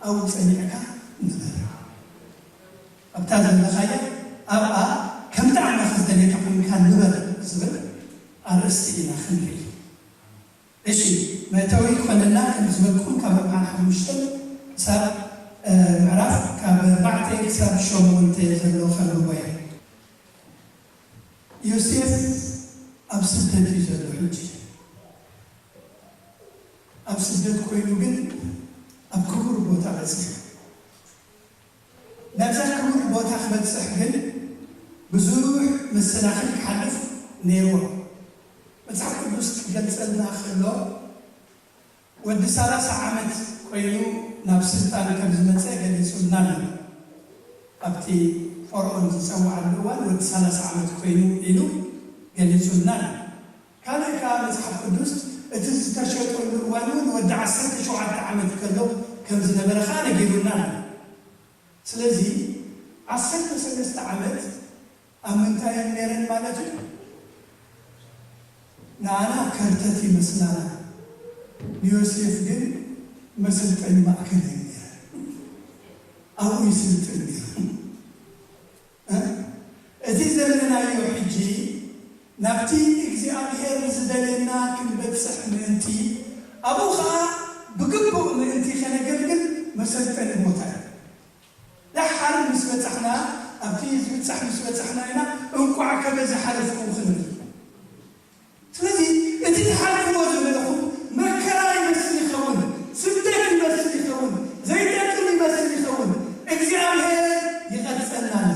ኣብኡ ጸኒዕካ ንበር። ኣብታ ዘለኻያ ኣብኣ ከምቲ ኣምላኽ ዝደልየካ ኮንካ ንበር ዝብል ኣርእስቲ ኢና ክንርኢ። እሺ፣ መእተዊ ክኾነና ከም ዝበልኩም ካብ ምዕራፍ ሓሙሽተ ክሳብ ምዕራፍ ካብ ኣርባዕተ ክሳብ ሸሞንተ ዘሎ ከንብቦ እየ። ዮሴፍ ኣብ ስደት እዩ ዘሎ ሕጂ። ኣብ ስደት ኮይኑ ግን ኣብ ክቡር ቦታ በፂሑ። ናብዛ ክቡር ቦታ ክበፅሕ ግን ብዙሕ መሰናኽል ክሓልፍ ነይርዎ። መፅሓፍ ቅዱስ ክገልፀልና ከሎ ወዲ ሰላሳ ዓመት ኮይኑ ናብ ስልጣን ከም ዝመፀ ገሊፁልና ኣሎ። ኣብቲ ፈርኦን ዝፀውዓሉ እዋን ወዲ ሰላሳ ዓመት ኮይኑ ኢሉ ገሊፁልና ኣሎ። ካልእ ከዓ መፅሓፍ ቅዱስ እቲ ዝተሸጠሉ እዋን እውን ወዲ ዓሰርተ ሸውዓተ ዓመት ከሎ ከም ዝነበረ ከዓ ነጊሩና ኣሎ። ስለዚ ዓሰርተ ሰለስተ ዓመት ኣብ ምንታይ እየን ነይረን ማለት እዩ? ንኣና ከርተት ይመስላና፣ ንዮሴፍ ግን መሰልጠኒ ማእከል እየን ነይረን። ኣብኡ ይስልጥን ነይሩ። እቲ ዘለናዮ ሕጂ ናብቲ እግዚኣብሔር ዝደልየና ክንበጽሕ ምእንቲ፣ ኣብኡ ኸኣ ብግቡእ ምእንቲ ከነገልግል መሰልጠኒ ቦታ እዩ። ደሓር ምስ በጻሕና፣ ኣብቲ ዝብጻሕ ምስ በጻሕና ኢና እንቋዕ ከመ ዝሓለፍኩም ክንብል። ስለዚ እቲ ትሓልፍዎ ዘለኹም መከራ ይመስል ይኸውን፣ ስደት ይመስል ይኸውን፣ ዘይጠቅም ይመስል ይኸውን፣ እግዚኣብሔር ይቐርጸና ኣሎ።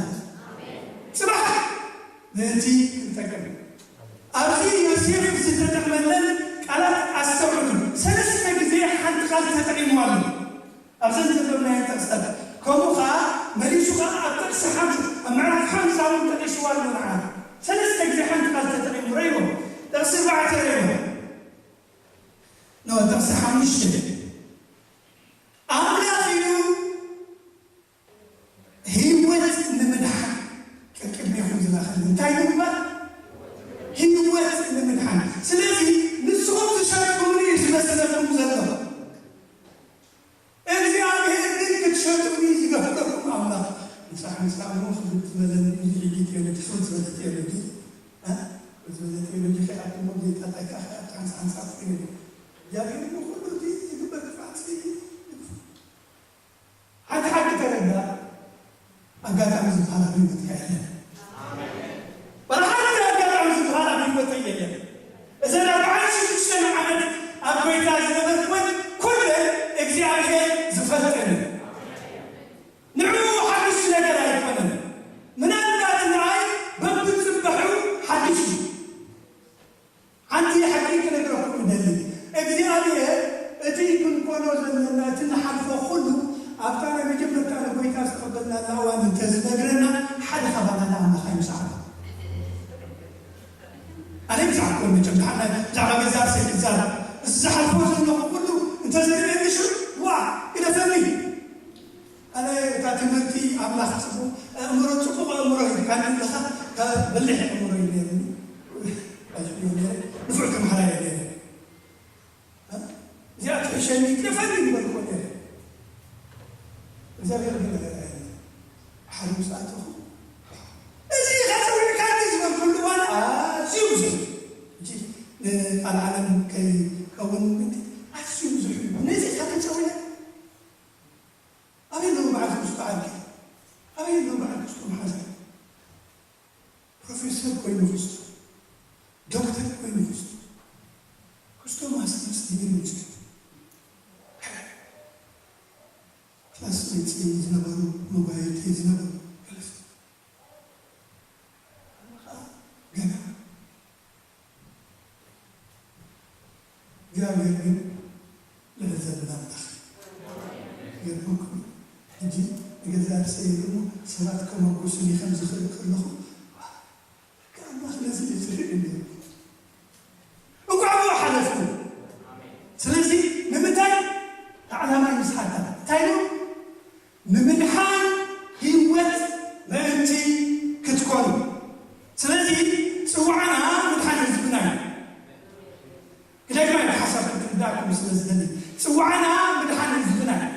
ጽባሕ ምእንቲ ክንጠቅም። ኣብዚ ዮሴፍ ዝተጠቕመለን ቃላት ኣስተውዕሉ። ሰለስተ ግዜ ሓንቲ ቃል ተጠቒሙ ኣሎ። ኣብዘን ዘለናየን ጥቕስታት። ከምኡ ኸዓ መሊሱ ኸዓ ኣብ ጥቕሲ ሓምሳ፣ ኣብ ምዕራፍ ሓምሳ እውን ጠቒስዋ ኣሎ ንዓ። ሰለስተ ግዜ ሓንቲ ቃል ተጠቒሙ ረእይዎ። ጥቕሲ ኣርባዕተ ረእይዎ። ኖ፣ ጥቕሲ ሓሙሽተ። ኣምላኽ እዩ ህይወት ንምድሓን። ቅድሚኹም ዝላኸኒ እንታይ ንምባል? ህይወት ንምድሓን። ስለዚ ንስኹም ዝሸጥኩምኒ እዩ ዝመስለኩም ዘሎ። እግዚኣብሔር ግን ክትሸጡኒ ዝገበረኩም ኣምላኽ። ንስራሕ ምስ ኣምኑ ክብድ ዝበለኒ እዚ ሕጂ ቴዎሎጂ፣ ፍርድ ዝበለ ቴዎሎጂ፣ እ? ፍርድ ዝበለ ቴዎሎጂ ከይኣትሞ ዘይጣጣይካ ከይኣቱ ሓንሳ ሓንሳ ኮይኑ። እግዚኣብሔር ንኹሉ እቲ ዝግበር ክፍኣት ሓንቲ ሓቂ ተረዳ። ኣጋጣሚ ዝበሃል ኣብ ህይወትካ የለን። ዋላ ሓንቲ ኣጋጣሚ ዝበሃል ኣብ ህይወተይ የለን። እዘን ኣርባዓን ሽዱሽተን ዓመት ኣብ ጎይታ ዝነበርኩወን ኩለን እግዚኣብሔር ዝፈልጠን እዩ። ንዕኡ ሓድሽ ነገር ኣይኮነን። ምናልባት ንኣይ በብጽባሑ ሓድሽ እዩ። ሓንቲ ሓቂ ክነግረኩም እደሊ። እግዚኣብሔር እቲ ክንኮኖ ዘለና፣ እቲ ንሓልፎ ኩሉ ኣብታ ናይ መጀመርታ ንጎይታ ዝተቐበልናላ እዋን እንተዝነግረና፣ ሓደ ካባና ንኣምላኽ ኣይምሰዓቦ። ኣነ ይምሰዓኩም መቸም፣ ብሓና ብዛዕባ ገዛ ርእሰይ ክዛረብ፣ እዚ ዝሓልፎ ዘለኹ ኩሉ እንተዘርእየኒ ሽዑ፣ ዋ፣ ግደፈኒ። ኣነ እታ ትምህርቲ ኣምላኽ ጽቡቕ ኣእምሮ፣ ጽቡቕ ኣእምሮ ሂብካኒ ኣለኻ፣ በሊሕ ኣእምሮ እዩ ነይሩኒ። ቀይሕ እዩ ነይረ፣ ንፉዕ ተምሃራይ እየ ነይረ። እ? እዚኣ ትሕሸኒ፣ ግደፈኒ ዝበልኩዎ ነይረ። እግዚኣብሔር ግን ኣይረኣየኒ። ሓደ ምስ ኣተኹ፣ እዚ ኢኻ ጸዊዕካኒ ዝበልኩሉ እዋን ኣዝዩ ብዙሕ። ሕጂ ንቃል ዓለም ከይከውን ምእንቲ ኣዝዩ ብዙሕ እዩ። ነዚ ኢኻ ተጸዊዐ? ኣበይ ኣለዉ በዓል ክስቶ ዓርኪ? ኣበይ ኣለዉ በዓል ክስቶ መሓዛ? ፕሮፌሰር ኮይኑ ክስቶ፣ ዶክተር ኮይኑ ክስቶ፣ ክስቶ ማስተርስ ዲግሪ ወሲዱ። ክላስሜትስ ዝነበሩ፣ መጓየይቲ ዝነበሩ፣ ገለ ሰብ። ኣነ ኸኣ ገና። እግዚኣብሔር ግን ልዕል ዘብል ኣምላኽ እዩ። ይገርመኩም፣ ሕጂ ንገዛእ ርእሰይ እሞ ሰባት ከመጉሱኒ ከም ዝኽእል ከለኹ፣ በቃ ኣምላኽ ነዚ እዩ ዝርኢ ነይሩ። እንኳዕ ብኡ ሓለፍኩ። ስለዚ ንምንታይ? ንዓላማ እዩ ዝሓታ። እንታይ ነው? ንምድሓን ህይወት ምእንቲ ክትኮኑ። ስለዚ ጽውዓና ምድሓን ህዝብና እዩ። ክደግማ እዩ ሓሳብ ክትርዳእኩም ስለ ዝደሊ። ጽውዓና ምድሓን ህዝብና እዩ።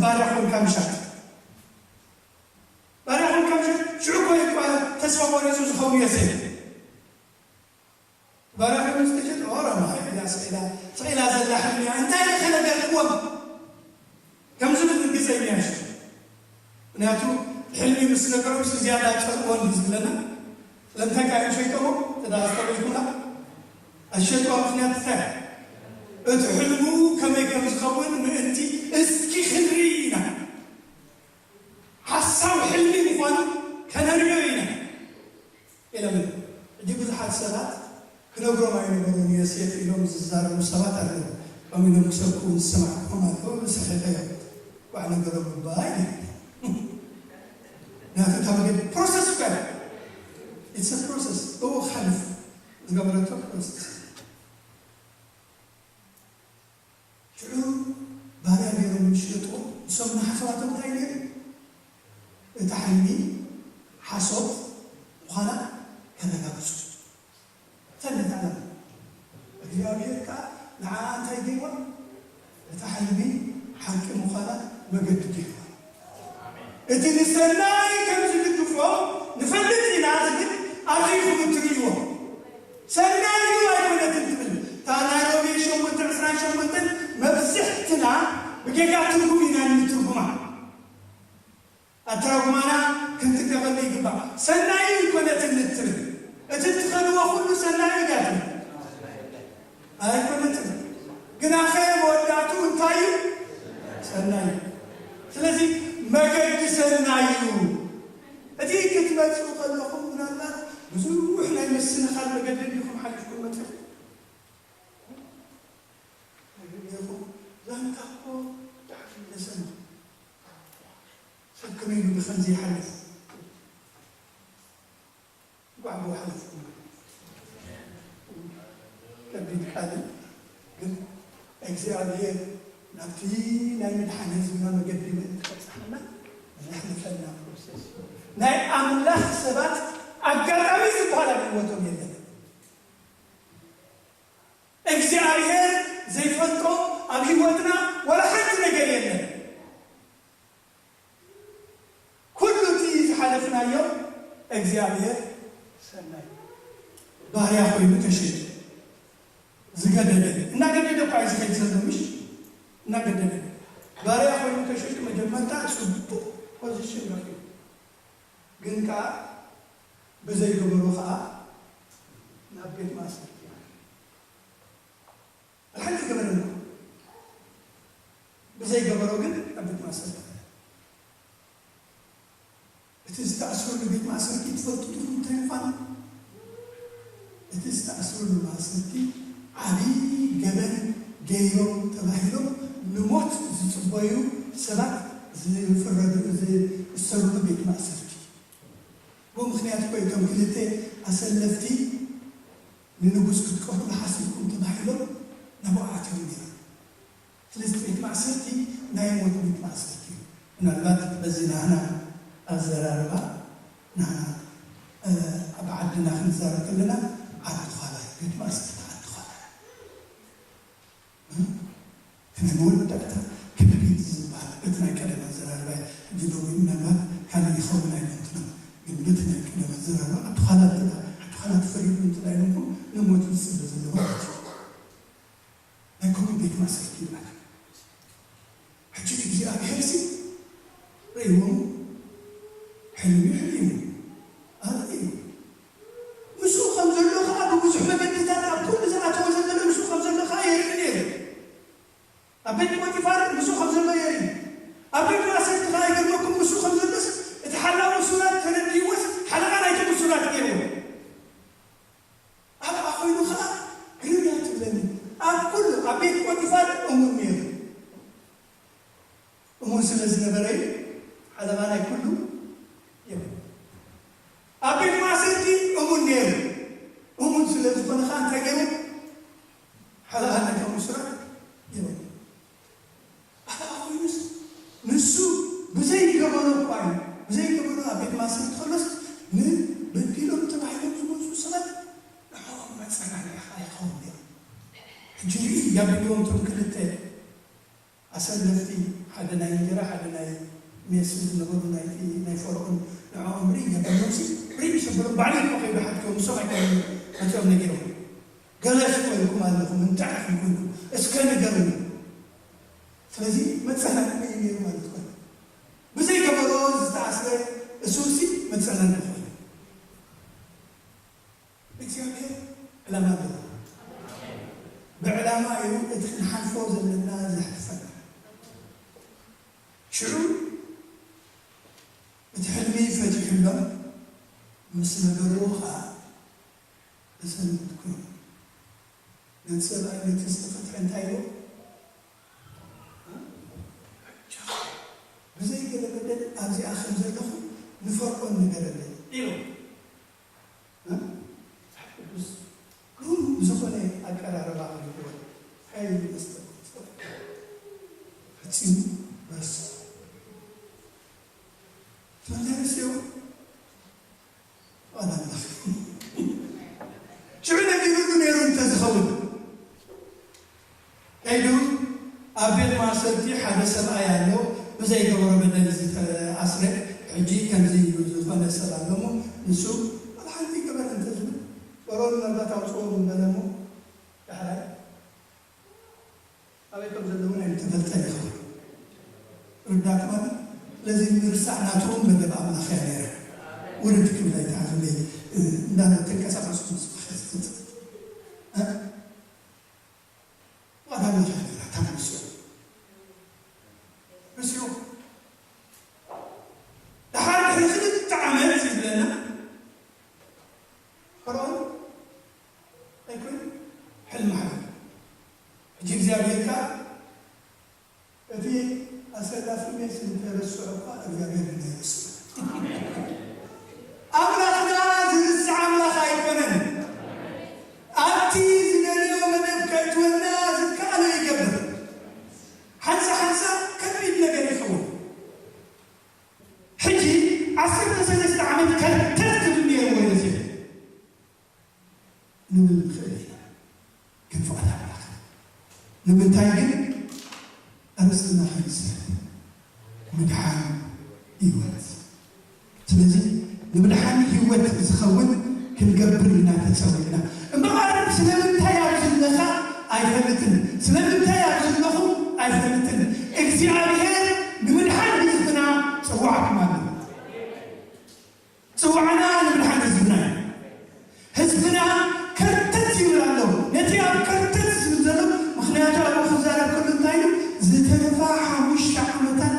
ባርያ ኮንካ ምሻጥ፣ ባርያ ኮንካ ምሻጥ። ሽዑ እኮ እዩ እኮ ተስፋ ቆሪጹ ዝኸውን ዮሴፍ። ባርያ ኮይኑ ዝተሸጠ ኦሮማ ኢላ ስኢላ፣ ስኢላ ዘላ ሕልሚ እያ። እንታይ ኢልካ ነገርክዎም? ከምዚ ብርግጸኛ ይሽ። ምክንያቱ ሕልሚ ምስ ነገሮም ዝያዳ ጨርቆ እንዲ ዝብለና። ስለምንታይ ካብ ሸይጠሞ? ተዳ ኣስተውዒልኩምና? ኣሸይጠሞ ምክንያት እንታይ? እቲ ሕልሙ ከመይ ከም ዝኸውን ምእንቲ እስኪ ክንርኢ ኢና። ሓሳብ ሕልሚ ምዃኑ ከነርእዮ ኢና። ኢሎም። ሕጂ ብዙሓት ሰባት ክነግሮም ኣይነበሩን ዮሴፍ ኢሎም ዝዛረቡ ሰባት ኣለዉ። ከምኡ ኢሎም ክሰብኩ ዝሰማዕኩም ኣለዉ። ስሒቐ እዮም። ኳዕ ነገሮም እባ ኢለ። ናቱ እታ መገዲ ፕሮሰስ እኮ እያ። It's a process። እዎ ክሓልፍ ዝገበረቶ ፕሮሰስ። ሽዑ ባርያ ገይሮም ዝሸጥዎ እሶም ንሓሰባቶም እንታይ ነይሩ? እታ ሕልሚ ሓሶት ምዃና ከረጋግጹ። ሰለስተ ዓለም እግዚኣብሔር ከኣ ንዓኣ እንታይ ገይርዋ? እታ ሕልሚ ሓቂ ምዃና መገዲ ገይርዋ። እቲ ንሰናይ ከም ዝድግፎ ንፈልጥ ኢና ዝብል ኣብዚ ኢኹም እትርእይዎ። ሰናይ እዩ ኣይኮነትን ትብል። እታ ናይ ሮሜ ሸሞንተ ዕስራን ሸሞንተን መብዝሕትና ብጌጋ ትርጉም ኢና እንትርጉማ። ኣተራጉማና ክንጥቀቐሉ ይግባእ። ሰናይ እዩ ኣይኮነትን እትብል። እቲ እትኸድዎ ኩሉ ሰናይ እዩ ድያ ትብል? ኣይኮነትን። ግናኸ መወዳእትኡ እንታይ እዩ? ሰናይ እዩ። ስለዚ መገዲ ሰናይ እዩ። እቲ ክትመጽኡ ከለኹም ምናልባት ብዙሕ ናይ ምስንኻል መገዲ ዲኹም ሓሊፍኩም መጺኹም? ነግሬኹም፣ ዛንታ እኮ ብጣዕሚ ደሰም። ሰብ ከመይ ኢሉ ብኸምዚ ይሓልፍ? ጓዕጎ ሓለፍኩም። ከቢድ ቃል ግን እግዚኣብሔር ናብቲ ናይ ምድሓን ህዝብና መገዲ ምእንቲ ከብጽሓና ዘሕልፈና ፕሮሰስ እዩ። ናይ ኣምላኽ ሰባት ኣጋጣሚ ዝበሃል ኣብ ህይወቶም የለን። እግዚኣብሔር ዘይፈልጦ ኣብ ህይወትና ዋላ ሓንቲ ነገር የለን። ኩሉ እቲ ዝሓለፍናዮ እግዚኣብሔር ሰናይ ባርያ ኮይኑ ተሸይጡ ዝገደደ እናገደደ እኳ እዩ ዝኸይድ ዘሎ ምሽ እናገደደ ባርያ ኮይኑ ተሸይጡ መጀመርታ ጽቡቕ ፖዚሽን ረኺቡ ግን ከዓ ብዘይገበሮ ከዓ ናብ ቤት ማእሰርቲ ሓንቲ ገበረ ብዘይገበሮ ግን ኣብ ቤት ማእሰርቲ እቲ ዝተኣስረሉ ቤት ማእሰርቲ ትፈልጡ ዲኹም እንታይ ምዃኑ? እቲ ዝተኣስረሉ ማእሰርቲ ዓብዪ ገበን ገይሮም ተባሂሎም ንሞት ዝፅበዩ ሰባት ዝፍረዱ ዝእሰሩሉ ቤት ማእሰርቲ። ብኡ ምኽንያት እኮ እቶም ክልተ ኣሰለፍቲ ንንጉስ ክትቀትሉ ሓሲብኩም ተባሂሎም ናብኡ ኣትዮም ነይሮም። ስለዚ ቤት ማእሰርቲ ናይ ሞት ቤት ማእሰርቲ እዩ። ምናልባት በዚ ናህና ኣዘራርባ ናህና ኣብ ዓድና ክንዛረብ ከለና ዓዲ ዃላ እዩ። ቤት ማእሰርቲ ዓዲ ዃላ እዩ። እቲ ናይ መወዳእታ ክብሪት ዝበሃል በቲ ናይ ቀደም ኣዘራርባ እዩ። ሕጂ ሎሚ ምናልባት ካልእ ይኸውን ኣይፈልጥን፣ ግን በቲ ናይ ቀደም ኣዘራርባ ዓዲ ዃላ ዓዲ ዃላ ተፈሪዱ እንተ ኢሎምኩም ንሞት ዝፅበ ዘሎ ማለት እዩ። ናይ ኮሚት ቤት ማእሰርቲ ይበሃል። ሕጂ እግዚኣብሔር ሲ ርእይዎም ሕልሚ ሕልሙ ኣርእዩ። ምስኡ ከም ዘሎ ከዓ ብብዙሕ መገድታት ኣብ ኩሉ ዝኣተወ ዘበለ ምስኡ ከም ዘሎ ከዓ የርኢ ነይሩ። ኣብ ቤት ፖጢፋር ምስኡ ከም ዘሎ የርኢ። ኣብ ቤት ማእሰርቲ ከዓ ይገርመኩም ምስኡ ከም ዘሎስ እቲ ሓላዊ እሱራት ተረዲእዎስ ሓለቓ ናይቶም እሱራት ገይርዎ። ኣብኣ ኮይኑ ኸዓ ግርም እያ ትብለኒ። ኣብ ኩሉ ኣብ ቤት ፖጢፋር እሙን ነይሩ። እሙን ስለ ዝነበረ እዩ ሓለቓ ናይ ኩሉ ይብል። ኣብ ቤት ማእሰርቲ እሙን ነይሩ። እሙን ስለ ዝኾነ ኸዓ እንታይ ገይሩ? ሓለቓ ናይቶም እሱራት ይብል። ኣታ ኮይኑስ ንሱ ብዘይገበሮ እኳ እዩ። ብዘይገበሮ ኣብ ቤት ማእሰርቲ ከሎስ ንበዲሎም ተባሂሎም ዝመፁ ሰባት ንዕኦም መፀናንዒ ከዓ ይኸውን ነይሩ። ሕጂ ንርኢ ያብልዎም እቶም ክልተ ኣሰለፍቲ ሓደ ናይ እንጀራ ሓደ ናይ ሜስ ዝነበሩ ናይ ናይ ፈርዖን ንዕኦም ርኢ ገበሎም ሲ ርኢ ሰበሎም ባዕሉ እኮ ከይዱ ሓትቶም ንሶም ኣይኮኑ መፅኦም ነጊሮም ገለ ሲ ኮይንኩም ኣለኹም እንታይ ኢኹም ኮይንኩም እስከ ንገሩኒ ስለዚ መፀናንዒ እዩ ነይሩ ማለት እኮ ብዘይገበሮ ዝተኣስረ እሱ ሲ መፀናንዒ ኮይኑ እግዚኣብሔር ዕላማ ኣለዎ። ብዕላማ እዩ እቲ ክንሓልፎ ዘለና ዘሕትፈና። ሽዑ እቲ ሕልሚ ፈቲሑሎም ምስ ነገርዎ ከዓ ተሰንብት ኮይኑ ነቲ ሰብኣይ ነቲ ዝተፈትሐ እንታይ ኢሉ ብዘይ ገለ በደል ኣብዚኣ ከም ዘለኹ ንፈርዖን ንገረለይ ኢሉ። መጽሓፍ ቅዱስ ግሩም ብዝኾነ ኣቀራርባ ኣቕሪብዎ ሓይል መስጠት ፈጺሙ ረስዖ። ተመልስዮ ፍቓድ ኣምላኽ ሽዑ ነጊሩሉ ነይሩ እንተዝኸውን ከይዱ ኣብ ቤት ማእሰርቲ ሓደ ሰብኣይ ኣሎ ብዘይገበሮ በደል ዝተኣስረ ሕጂ ከምዚ ኢሉ ዝኾነ ሰብ ኣሎ እሞ ንሱ ዋላ ሓንቲ ይገበር እንተዝብል ፈርዖን ምናልባት ኣውፅኦ ምበለ እሞ ዳሕራይ ኣበይ ከም ዘለውን ኣይምተፈልጠን ይኸውን ርዳት ማለት ስለዚ ምርሳዕ ናቱ እውን መደብ ኣምላኽ እያ ነይራ ውርድ ክብል ኣይተሓዘለይ እንዳተንቀሳቀስኩ ምስባሕ ዝፍፅም ዋላ መጀመርያ ተመልሶ ምስኡ ደሓር ድሕሪ ክልተ ዓመት ይብለና ፈርዖን ኣይኮን ሕልሚ ሓልም ሕጂ እግዚኣብሔር ከዓ እቲ ኣሰላፊ ሜስ እንተረስዖ እኳ እግዚኣብሔር እንዳይረስዖ ኣምላኽና ዝርስዕ ኣምላኽ ኣይኮነን ኣብቲ ዝደልዮ መደብ ከእትወና ዝከኣሎ ይገብር ሓንሳ ሓንሳ ከቢድ ነገር ይኸውን ሕጂ ዓሰርተ ሰለስተ ዓመት ከርተት ክብል ነይርዎ ነዚ ንብል ንኽእል ኢና ግን ፍቓድ ኣምላኽ ንምንታይ ግን ኣርእስትና ከይንስሕት ምድሓን ህይወት ስለዚ ንምድሓን ህይወት ዝኸውን ክንገብር ኢና ተፀዊዕና እምበኣር ስለምንታይ ኣብ ዘለኻ ኣይፈልጥን ስለምንታይ ኣብ ዘለኹ ኣይፈልጥን እግዚኣብሔር ንምድሓን ህዝብና ፀዋዕኩም ኣሎ ፅዋዕና ንምድሓን ህዝብና እዩ ህዝብና ከርተት ይብል ኣሎ ነቲ ኣብ ከርተት ዝብል ዘሎ ምክንያቱ ኣብኡ ክዛረብ ከሎ እንታይ ኢሉ ዝተረፋ ሓሙሽተ ዓመታት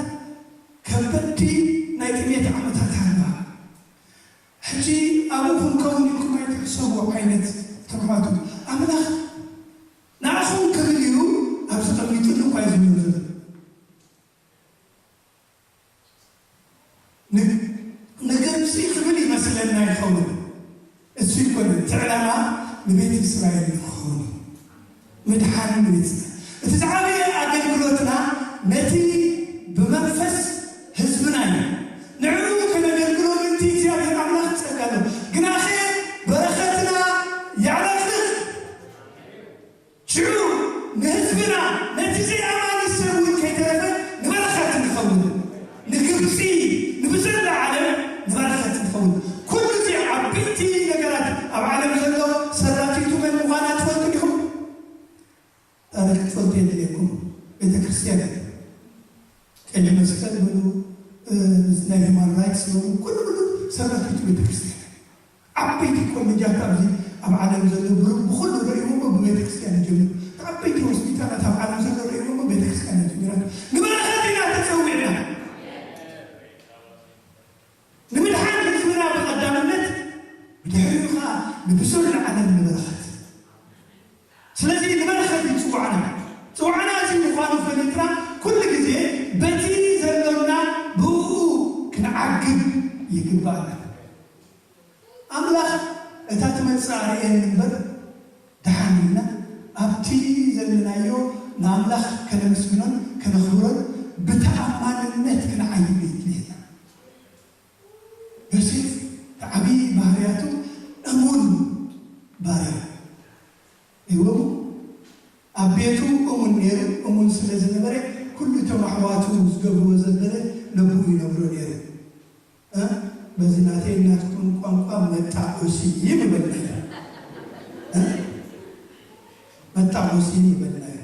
ከበድቲ ናይ ጥሜት ዓመታት ሃለዋ ሕጂ ኣብኡ ክንከውን ኢልኩም ኣይትሕሰቡ ዓይነት ትርፋቱ ኣምላኽ ንኣኹም ክብል እዩ ኣብዚ ቀሚጥሉ እኳ እዩ ዝብል ዘሎ ንግብፂ ክብል ይመስለና ይኸውን እሱ ይኮነ እቲ ዕላማ ንቤት እስራኤል ንክኸውን ምድሓን ንቤት እስራኤል እቲ ዝዓበየ ኣገልግሎትና ነቲ ብመንፈስ ህዝብና እዩ ንዕኡ ከነገልግሎ ምንቲ እግዚኣብሔር ኣምላኽ ጸጋ ኣሎ ግናኸ በረኸትና ያዕለፍልፍ ሽዑ ንህዝብና ነቲ ዘይኣማኒ ሰብ እውን ከይተረፈ ንበረኸት ንኸውን ንግብፂ ንብዘላ ዓለም ንበረኸት ንኸውን ኩሉ እዚ ዓበይቲ ነገራት ኣብ ዓለም ዘሎ ሰራቲቱ መን ምዃና ትፈልጡ ዲኹም ታሪክ ክትፈልጡ የድልየኩም ቤተ ክርስቲያን ቀይሕ መስቀል በሉ ናይ human rights በሉ ኩሉ ኩሉ ሰራቲቱ ቤተ ክርስቲያን ዓበይቲ ኮሌጃት ኣብዚ ኣብ ዓለም ዘሎ ብሩ ብኩሉ ርእይዎ ብቤተክርስትያን ይጀምር ዓበይቲ ሆስፒታላት ኣብ ዓለም ዘሎ ርእይዎ ብቤተክርስትያን ይጀምራል ንበረኸት ኢና ተፀዊዕና ንምድሓን ህዝብና ብቐዳምነት ብድሕሪኡ ከዓ ንብዙር ንዓለም ንበረኸት ስለዚ ንበረኸት እዩ ፅዋዕና ፅዋዕና እዚ ምዃኑ ፈሊጥና ኩሉ ግዜ በቲ ዘሎና ብኡ ክንዓግብ ይግባእና ኣምላኽ እታ ትመጽእ ኣርእየኒ እምበር ደሓን ኢልና ኣብቲ ዘለናዮ ንኣምላኽ ከነመስግኖን ከነኽብሮን ብተኣማንነት ክንዓይብ የድልየና። ዮሴፍ እቲ ዓብዪ ባህርያቱ እሙን ባርያ እዩ። ኣብ ቤቱ እሙን ነይሩ። እሙን ስለ ዝነበረ ኩሉ እቶም ኣሕዋቱ ዝገብርዎ ዘበለ ነብኡ ይነግሮ ነይሩ። እ? በዚ ናተይ ናትኩም ቋንቋ መጣቆሲ ምበልናዮ። እ? መጣቆሲ ምበልናዮ።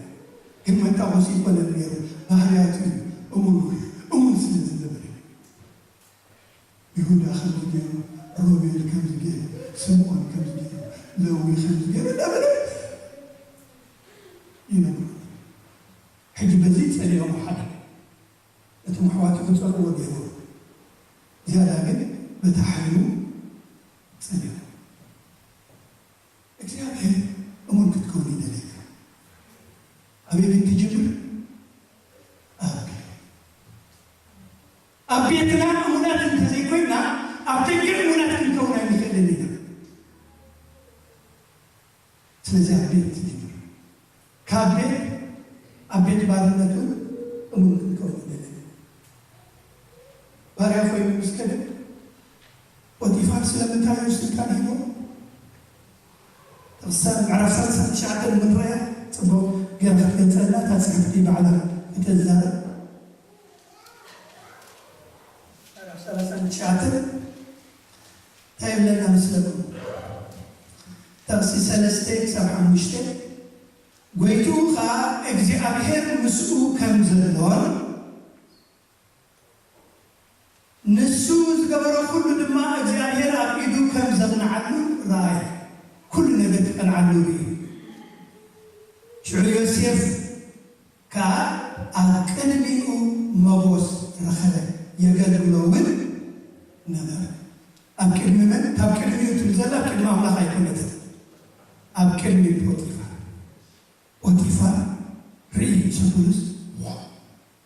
ግን መጣቆሲ ይኮነን ነይሩ፣ ባህርያቱ እዩ። እሙን፣ እሙን ስለ ዝነበረ። ይሁዳ ከምዚ ገይሩ፣ ሮቤል ከምዚ ገይሩ፣ ስምዖን ከምዚ ገይሩ፣ ለዊ ከምዚ ገይሩ እንዳበለ ይነግሩ። ሕጂ በዚ ጸሊኦም ሓደ። እቶም ኣሕዋቱ ክጸልእዎ ገይርዎ። ዝያዳ ግን በታ ሓይሉ ጸሊኦም። እግዚኣብሔር እሙን ክትከውን ይደልየካ። ኣበይ ግን ትጅምር? ኣብ ቤት። ኣብ ቤትና እሙናት እንተዘይኮይና፣ ኣብ ደገ እሙናት ክንከውን ኣይንኽእልን ኢና። ስለዚ ኣብ ቤት ትጅምር። ካብ ቤት፣ ኣብ ቤት ባርነት እውን እሙን ክንከውን ይደልየና። ባርያ ኮይኑ ምስ ከደ፣ ፖቲፋር ስለምንታይ እዩ ስልጣን ሂቦ? ጥቕሲ ምዕራፍ ሰላሳ ትሽዓተ ምንረያ ጽቡቕ ገይራ ክትገልጸልና እታ ጽሕፍቲ ባዕላ እተዛረብ። ምዕራፍ ሰላሳ ትሽዓተ እንታይ ይብለና መስለኩም? ጥቕሲ ሰለስተ ክሳብ ሓሙሽተ፣ ጎይትኡ ኸኣ እግዚኣብሔር ምስኡ ከም ዘሎን ንሱ ዝገበሮ ኩሉ ድማ እግዚኣብሔር ኣብ ኢዱ ከም ዘቕንዓሉ ረኣየ። ኩሉ ነገር ክቐንዓሉ ርእዩ። ሽዑ ዮሴፍ ከኣ ኣብ ቅድሚኡ መጎስ ረኸበ፣ የገልግሎ እውን ነበረ። ኣብ ቅድሚ መን? ካብ ቅድሚኡ ትብል ዘላ ኣብ ቅድሚ ኣምላኽ ኣይኮነትን። ኣብ ቅድሚ ፖጢፋር። ፖጢፋር ርእዩ ሰብሉስ፣ "ዋው፣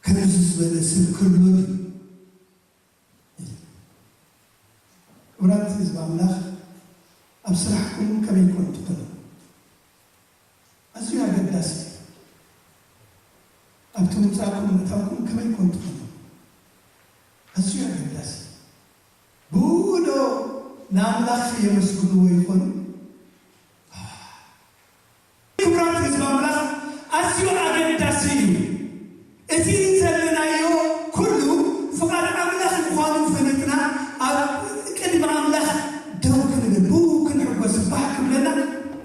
ከምዚ ዝበለ ሰብ ክህሉ ድዩ?" ክቡራት ህዝቢ ኣምላኽ፣ ኣብ ስራሕኩም ከመይ ኮን ትኾኑ? ኣዝዩ ኣገዳሲ እዩ። ኣብቲ ምውጻእኩም ምእታውኩም ከመይ ኮን ትኾኑ? ኣዝዩ ኣገዳሲ። ብኡ ዶ ንኣምላኽ የመስግንዎ ይኾኑ? ክቡራት ህዝቢ ኣምላኽ፣ ኣዝዩ ኣገዳሲ እዩ። እቲ ዘለናዮ ኩሉ ፍቓድ ኣምላኽ ምዃኑ ፈሊጥና ኣብ ቅድሚ ኣምላኽ ደው ክንብል፣ ብኡ ክንሕጎስ ባህ ክብለና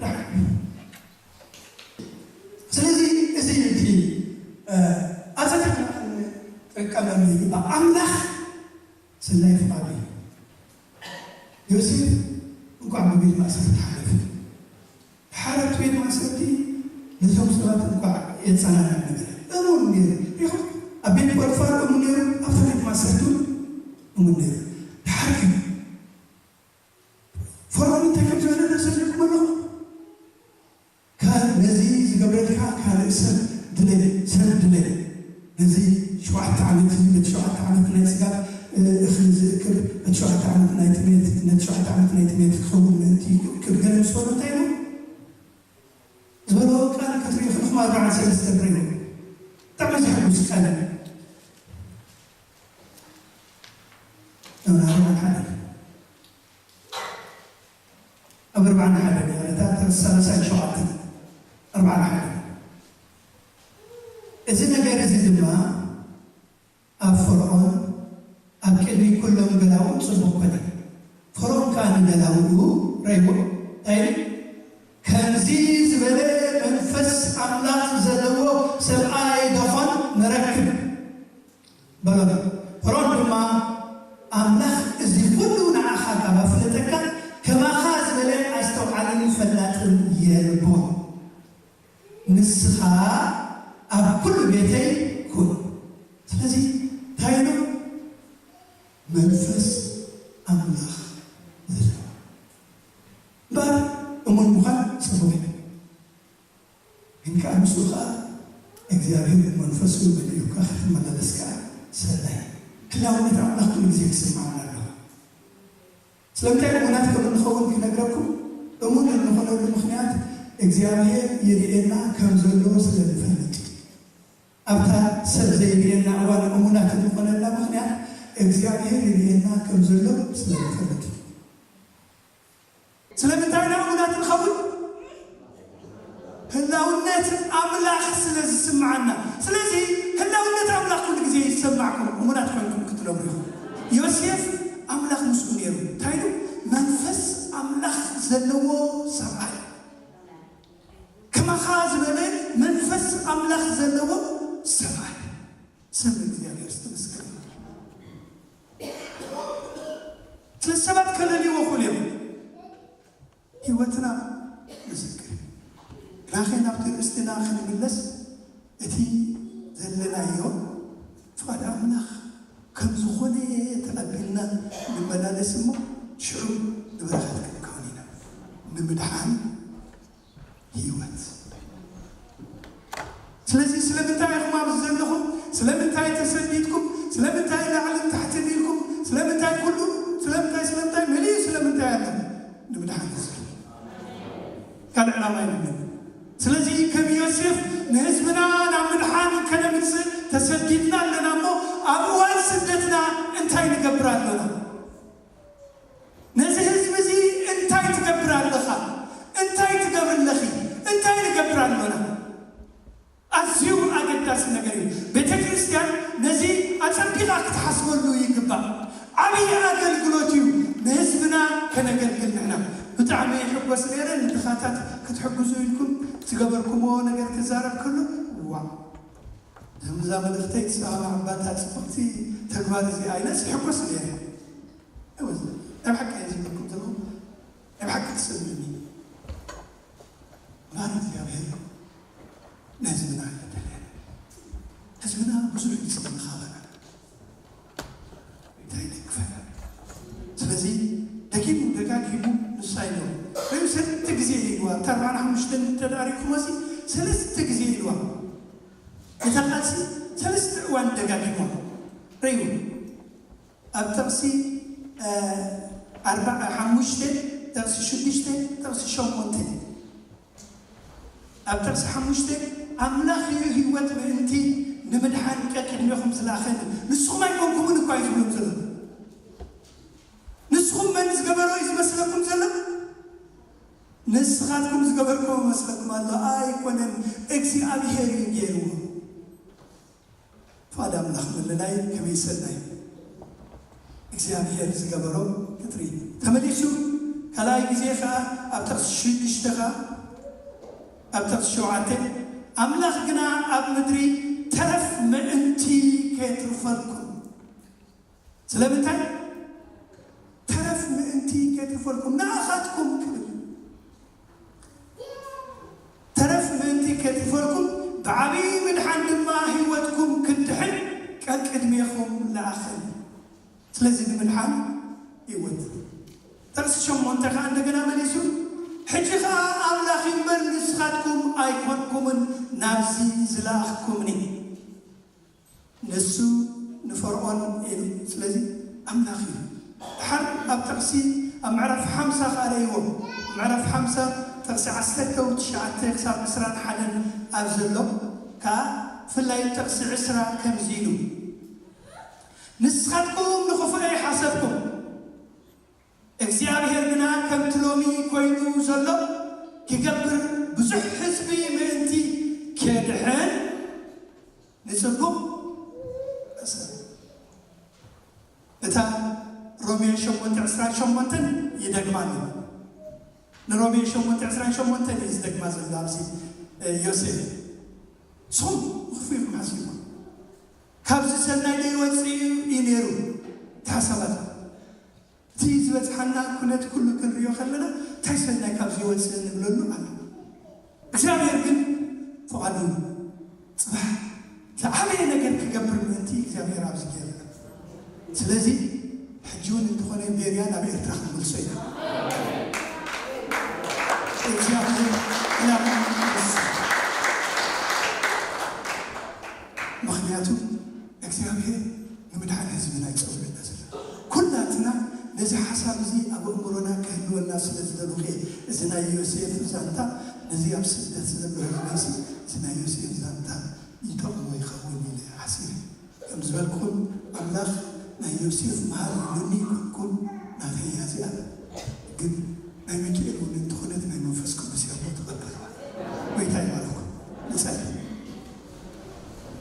ደሓን እዩ። ስለዚ እዚ እቲ፣ እ፣ ኣዘራርባና ክንጥቀመሉ ይግባእ። ኣምላኽ ሰናይ ፍቓዱ እዩ። ዮሴፍ እንኳዕ ብቤት ማእሰርቲ ሓለፈ። ድሓር ኣብቲ ቤት ማእሰርቲ ነዞም ሰባት እንኳዕ የጸናንዕ ነበረ። እሙን ነይሩ። ሪኹም? ኣብ ቤት ፖቲፋር እሙን ነይሩ፣ ኣብታ ቤት ማእሰርቲ እውን እሙን ነይሩ። ድሓር ግን ፈርዖን እንታይ ከም ዝበለ ዶ ሰሚዕኩም ኣለኹም? ካብ ነዚ ዝገብረልካ ካልእ ሰብ ድለ፣ ሰብ ድለ። ነዚ ሸውዓተ ዓመት እዚ፣ በቲ ሸውዓተ ዓመት ናይ ስጋብ፣ እ፣ እኽሊ ዝእክብ፣ በቲ ሸውዓተ ዓመት ናይ ጥሜት፣ ነቲ ሸውዓተ ዓመት ናይ ጥሜት ክኸውን ምእንቲ ይእክብ። ገለ ምስ በሎ እንታይ ኢሉ ዝበሎ ቃል ክትርእዩ ከለኹም ኣርብዓን ሰለስተን ርእዩ። ብጣዕሚ ዘሐጉስ ቃል እዩ። ኣርብዓን ሓደ። ኣብ ኣርብዓን ሓደን፣ ያለታ ሰላሳን ሸውዓተን፣ ኣርብዓን ሓደን። እዚ ነገር እዚ ድማ ኣብ ፈርዖን፣ ኣብ ቅድሚ ኩሎም ገላውኡ ጽቡቕ ኮነ። ፈርዖን ከኣ ንገላውኡ ረይዎ፣ እንታይ ኢሉ? "ከምዚ ዝበለ መንፈስ ኣምላኽ ዘለዎ ሰብኣይ ደኾን ንረክብ?" በሎም። ፈርዖን ድማ፣ "ኣምላኽ እዚ ኩሉ ንዓኻ ካብ ኣፍለጠካ፣ ከማኻ ዝበለ ኣስተውዓልን ፈላጥን የልቦን። ንስኻ ኣብ ኩሉ ቤተይ ኩን።" ስለዚ እንታይ ኢሉ? መንፈስ ኣምላኽ ዘለዎ። እምበኣር እሙን ምዃን ጽቡቕ እዩ። ግን ከኣ ምስኡ ከኣ እግዚኣብሔር መንፈሱ መሊኡካ ክትመላለስ ከኣ ሰናይ። ህላውነት ኣምላኽ ኩሉ ግዜ ክስምዓና ኣለዎ። ስለምንታይ እሙናት ከም እንኸውን ክነግረኩም፣ እሙን እንኾነሉ ምኽንያት እግዚኣብሔር ይርእየና ከም ዘሎ ስለ ንፈልጥ። ኣብታ ሰብ ዘይርእየና እዋን እሙናት እንኾነላ ምኽንያት እግዚኣብሔር ይርእየና ከም ዘሎ ስለ ንፈልጥ። ስለምንታይ ኢና እሙናት ንኸውን? ህላውነት ኣምላኽ ስለ ዝስምዓና። ስለዚ ህላውነት ኣምላኽ ስም እግዚኣብሔር ዝተመስገነ። ስለ ሰባት ከለልይዎ ክእሉ እዮም። ህይወትና ምስክር። ራኸ ናብቲ ርእስትና ክንምለስ፣ እቲ ዘለናዮ ፍቓድ ኣምላኽ ከም ዝኾነ ተቐቢልና ንመላለስ እሞ፣ ሽዑ ንበረኸት ክንከውን ኢና። ንምድሓን ህይወት። ስለዚ ስለምንታይ ኢኹም ኣብዚ ዘለኹም? ስለምንታይ ተሰዲድኩም? ስለምንታይ ላዕልን ታሕትን ኢልኩም? ስለምንታይ ኩሉ? ስለምንታይ፣ ስለምንታይ መሊኡ? ስለምንታይ ኣሎ? ንምድሓን ህዝቢ። ካልእ ዕላማ የብሉን። ስለዚ ከም ዮሴፍ ንህዝብና ናብ ምድሓን ከነምጽእ ተሰዲድና ኣለና እሞ፣ ኣብ እዋን ስደትና እንታይ ንገብር ኣሎና? ነዚ ህዝቢ እዚ እንታይ ትገብር ኣለኻ? እንታይ ትገብር ኣለኺ? እንታይ ንገብር ኣሎና? ኣዝዩ ኣገዳሲ ነገር እዩ። ቤተ ክርስቲያን ነዚ ኣጸቢቓ ክትሓስበሉ ይግባእ። ዓብዪ ኣገልግሎት እዩ ንህዝብና ከነገልግል ንሕና። ብጣዕሚ ይሕጎስ ነይረ፣ ንድኻታት ክትሕግዙ ኢልኩም ዝገበርኩምዎ ነገር ክዛረብ ከሎ፣ ዋ፣ እዛ መልእኽተይ ትሰማዕ ኣባታ ጽብቕቲ ተግባር እዚኣ ኢለስ ይሕጎስ ነይረ። እወ፣ ናይ ብሓቂ እየ ዝብለኩም ዘለኹ፣ ናይ ብሓቂ ትስምዕኒ። እምበኣር እግዚኣብሔር ንህዝብና እየ ደልየና። ህዝብና ብዙሕ እዩ ዝጽበ ካባና። እንታይ ይደግፈና? ስለዚ ደጊሙ ደጋጊሙ ንሳ ኢሎ። ወይ ሰለስተ ግዜ ኢልዋ፣ እታ ኣርባዓን ሓሙሽተን እንተ ደኣ ሪእኹሞሲ፣ ሰለስተ ግዜ ኢልዋ። እታ ቃልሲ ሰለስተ እዋን ደጋጊሙ። ርእዩ። ኣብ ጥቕሲ፣ እ፣ ኣርባዓ፣ ሓሙሽተ፣ ጥቕሲ ሽዱሽተ፣ ጥቕሲ ሸሞንተ። ኣብ ጥቕሲ ሓሙሽተ፣ ኣምላኽ እዩ ህይወት ምእንቲ ንምድሓን ቀቅድሜኹም ዝለኣኸኒ። ንስኹም ኣይኮንኩምን እኳ እዩ ዝብሎም ዘሎ። ንስኹም መን ዝገበሮ እዩ ዝመስለኩም ዘሎ? ንስኻትኩም ዝገበርኩሞ መስለኩም ኣሎ። ኣይኮነን፣ እግዚኣብሔር እዩ ገይርዎ። ፍቓድ ኣምላኽ ምልላይ ከመይ ሰናይ! እግዚኣብሔር ዝገበሮ ክትርኢ። ተመሊሱ ካልኣይ ግዜ ኸዓ ኣብ ጥቕሲ ሽዱሽተ ኸዓ፣ ኣብ ጥቕሲ ሸውዓተ፣ ኣምላኽ ግና ኣብ ምድሪ ተረፍ ምእንቲ ከየትርፈልኩም። ስለምንታይ? ተረፍ ምእንቲ ከየትርፈልኩም፣ ንኣኻትኩም ክብል። ተረፍ ምእንቲ ከትፈልኩም፣ ብዓብዪ ምድሓን ድማ ህይወትኩም ክድሕን ቀቅድሜኹም ለኣኽን። ስለዚ ንምድሓን ህይወት። ጥቕሲ ሸሞንተ ኸዓ እንደገና መሊሱ፣ ሕጂ ኸዓ ኣምላኽ እምበር ንስኻትኩም ኣይኮንኩምን ናብዚ ዝለኣኽኩምኒ። ንሱ ንፈርዖን ኢሉ፣ ስለዚ ኣምላኽ እዩ። ድሓር ኣብ ጥቕሲ ኣብ ምዕራፍ ሓምሳ ከኣ ርእይዎ። ምዕራፍ ሓምሳ ጥቕሲ ዓሰርተ ትሽዓተ ክሳብ ዕስራን ሓደን ኣብ ዘሎ ከኣ፣ ብፍላይ ጥቕሲ ዕስራ ከምዚ ኢሉ፣ "ንስኻትኩም ንኽፉእ ኣይሓሰብኩም፣ እግዚኣብሔር ግና ከምቲ ሎሚ ኮይኑ ዘሎ ክገብር፣ ብዙሕ ህዝቢ ምእንቲ ከድሕን ንጽጉም እሰር." እታ ሮሜ ሸሞንተ ዕስራን ሸሞንተን ይደግማ ኣሎ። ንሮሜ ሸሞንተ ዕስራን ሸሞንተን እዩ ዝደግማ ዘሎ ኣብዚ፣ እ፣ ዮሴፍ። ንስኹም ክፉእ ኢኹም ሓሲብኩም። ካብዚ ሰናይ ዶ ይወጽእ እዩ ነይሩ? እቲ ሓሳባት እቲ ዝበጽሓና ኩነት ኩሉ ክንሪኦ ከለና፣ እንታይ ሰናይ ካብዚ ይወጽእ ንብለሉ ኣሎ። እግዚኣብሔር ግን ፍቓዱ እዩ። ጽባሕ ዝዓበየ ነገር ክገብር ምእንቲ እግዚኣብሔር ኣብዚ ገይርና። ስለዚ ሕጂ እውን እንተኾነ ቤርያ ናብ ኤርትራ ክንመልሶ ኢና። እግዚኣብሔር ዕላማ እዩ። ምኽንያቱ እግዚኣብሔር ንምድሓን ህዝብና እዩ ጸዊዑና ዘሎ። ኩላትና ነዚ ሓሳብ እዚ ኣብ ኣእምሮና ክህልወና ስለ ዝደለኹ እየ። እዚ ናይ ዮሴፍ ዛንታ፣ ነዚ ኣብ ስደት ዝነብር ህዝበይሲ፣ እዚ ናይ ዮሴፍ ዛንታ ይጠቕሞ ይኸውን ኢለ ሓሲበ። ከም ዝበልኩኹም፣ ኣምላኽ ናይ ዮሴፍ መሃር ኢሉኒ ይኮንኩን፣ ናተይ እያ እዚኣ። ግን ናይ ሚካኤል እውን